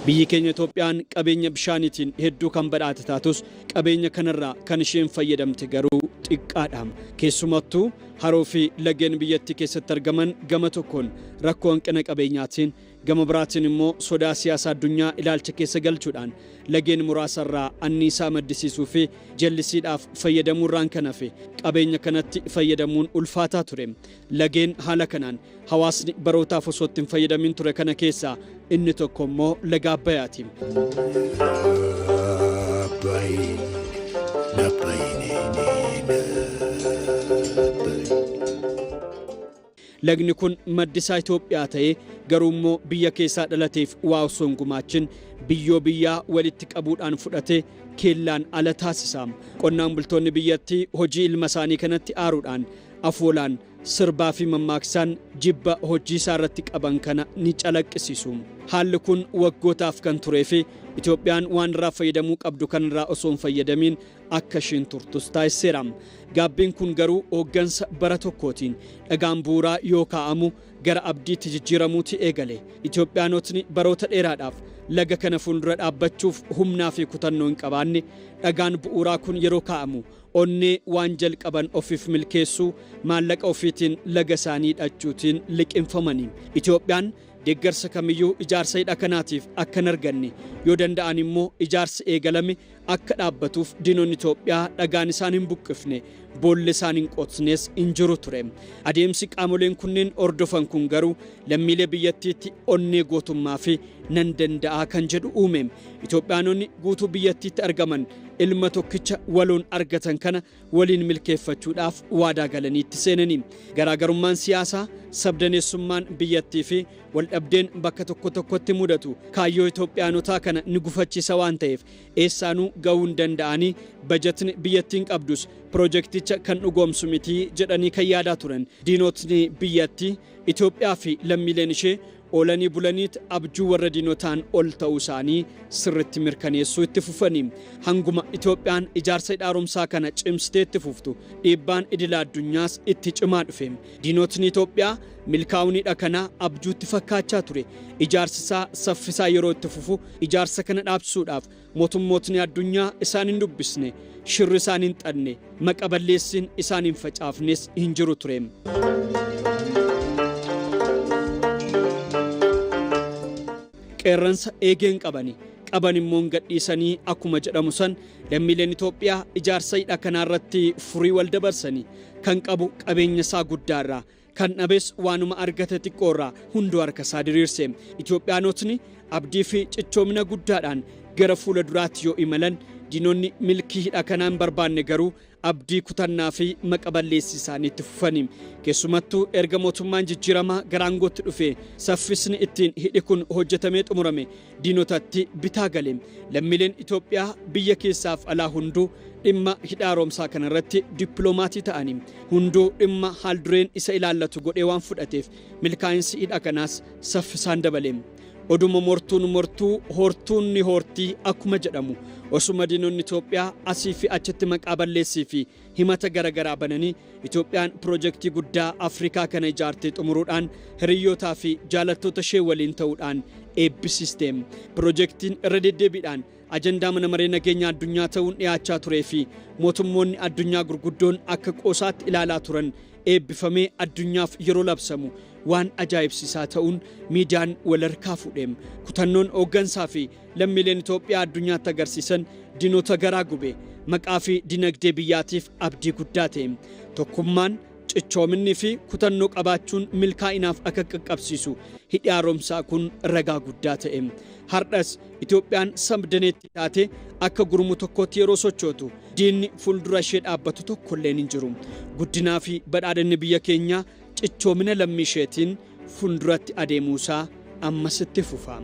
Biyyi keenya Itoophiyaan qabeenya bishaaniitiin hedduu kan badhaate taatus qabeenya kanarraa kan isheen fayyadamte garuu xiqqaadha. Keessumattuu haroo fi lageen biyyattii keessatti argaman gama tokkoon rakkoo hanqina qabeenyaatiin gama biraatiin immoo sodaa siyaasaa addunyaa ilaalcha keessa galchuudhaan lageen muraasarraa anniisaa maddisiisuu fi jallisiidhaaf fayyadamuurraan kan hafe qabeenya kanatti fayyadamuun ulfaataa ture. Lageen haala kanaan hawaasni barootaaf osoo itti hin fayyadamin ture kana keessaa inni tokko immoo laga Abbayyaati. Lagni kun maddisaa Itoophiyaa ta'ee garuu immoo biyya keessaa dhalateef waa osoo hin gumaachin biyyoo biyyaa walitti qabuudhaan fudhatee keellaan ala taasisa. Qonnaan bultoonni biyyattii hojii ilma isaanii kanatti aaruudhaan afoolaan sirbaa fi mammaaksaan jibba hojii isaa irratti qaban kana ni calaqqisiisu. Haalli kun waggootaaf kan turee fi Itoophiyaan waan irraa fayyadamuu qabdu kanarraa osoo hin fayyadamiin akka isheen turtus taasiseera. Gaabbiin kun garuu hooggansa bara tokkootiin dhagaan bu'uuraa yoo kaa'amu gara abdiitti jijjiiramuuti eegale. Itoophiyaanotni baroota dheeraadhaaf laga kana fuuldura dhaabbachuuf humnaa fi kutannoo hin qabaanne dhagaan bu'uuraa kun yeroo kaa'amu onnee waan jalqaban ofiif milkeessuu maallaqa ofiitiin laga isaanii hidhachuutiin liqinfamanii. Itoophiyaan deeggarsa kamiyyuu ijaarsa hidha kanaatiif akka hin arganne yoo danda'an immoo ijaarsi eegalame akka dhaabbatuuf diinonni Itoophiyaa dhagaan isaan hin buqqifne boolli isaan hin qotnes hin jiru ture. Adeemsi qaamoleen kunneen hordofan kun garuu lammiilee biyyattiitti onnee gootummaa fi nan danda'aa kan jedhu uume. Itoophiyaanonni guutuu biyyattiitti argaman ilma tokkicha waloon argatan kana waliin milkeeffachuudhaaf waadaa galaniitti seenanii. Garaagarummaan siyaasaa, sabdaneessummaan biyyattii fi waldhabdeen bakka tokko tokkotti mudatu kaayyoo Itoophiyaanotaa kana ni gufachiisa waan ta'eef eessaanuu ga'uu hin danda'anii bajatni biyyattiin qabdus piroojeekticha kan dhugoomsu miti jedhanii kan yaadaa turan. Diinotni biyyattii Itoophiyaa fi lammiileen ishee oolanii bulaniit abjuu warra diinotaan ol ta'uu isaanii sirritti mirkaneessuu itti fufanii. Hanguma Itoophiyaan ijaarsa hidha haaromsaa kana cimsitee itti fuftu dhiibbaan idila addunyaas itti cimaa dhufe. Diinotni Itoophiyaa milkaa'uun hidha kanaa abjuutti fakkaachaa ture. Ijaarsi isaa saffisaa yeroo itti fufu ijaarsa kana dhaabsuudhaaf mootummootni addunyaa isaan hin dubbisne, shirri isaan hin xanne, maqa balleessiin isaan hin facaafnes hin jiru ture. Qeerransa eegeen qabani qaban immoo gadhiisanii akkuma jedhamu san lammiileen Itoophiyaa ijaarsa hidha kanaarratti furii wal dabarsanii kan qabu qabeenya isaa guddaarraa kan dhabes waanuma argate xiqqoorraa hunduu harka isaa diriirse. Itoophiyaanotni abdii fi cichoomina guddaadhaan gara fuula duraatti yoo imalan diinonni milkii hidha kanaan barbaanne garuu abdii kutannaa fi maqa balleessi isaaniitti fufanii. Keessumattuu erga mootummaan jijjiiramaa gara aangootti dhufe saffisni ittiin hidhi kun hojjetamee xumurame diinotatti bitaa gale. Lammiileen Itoophiyaa biyya keessaaf alaa hunduu dhimma hidha haaromsaa kanarratti dippiloomatii ta'anii hunduu dhimma haaldureen isa ilaallatu godhee waan fudhateef milkaa'insi hidha kanaas saffisaan dabale. Oduma mortuun mortuu hortuun ni hortii akkuma jedhamu osuma diinonni Itoophiyaa asii fi achitti maqaa balleessii fi himata garaagaraa bananii Itoophiyaan piroojeektii guddaa Afrikaa kana ijaartee xumuruudhaan hiriyyootaa fi jaalattoota ishee waliin ta'uudhaan eebbisiiste. Piroojeektiin irra deddeebiidhaan ajandaa mana maree nageenya addunyaa ta'uun dhiyaachaa turee fi mootummoonni addunyaa gurguddoon akka qoosaatti ilaalaa turan eebbifamee addunyaaf yeroo labsamu waan ajaa'ibsiisaa ta'uun miidiyaan wal harkaa fuudhe. Kutannoon hooggansaa fi lammiileen Itoophiyaa addunyaatti agarsiisan diinota garaa gube maqaa fi dinagdee biyyaatiif abdii guddaa ta'e. Tokkummaan cichoominni fi kutannoo qabaachuun milkaa'inaaf akka qaqqabsiisu hidhi haaromsaa kun ragaa guddaa ta'e. Har'as Itoophiyaan sabdaneetti taate akka gurmuu tokkootti yeroo sochootu diinni fuuldura ishee dhaabbatu tokkolleen hin jiru. Guddinaa fi badhaadhinni biyya keenyaa cichoomina lammii isheetiin fuulduratti adeemuusaa ammas itti fufa.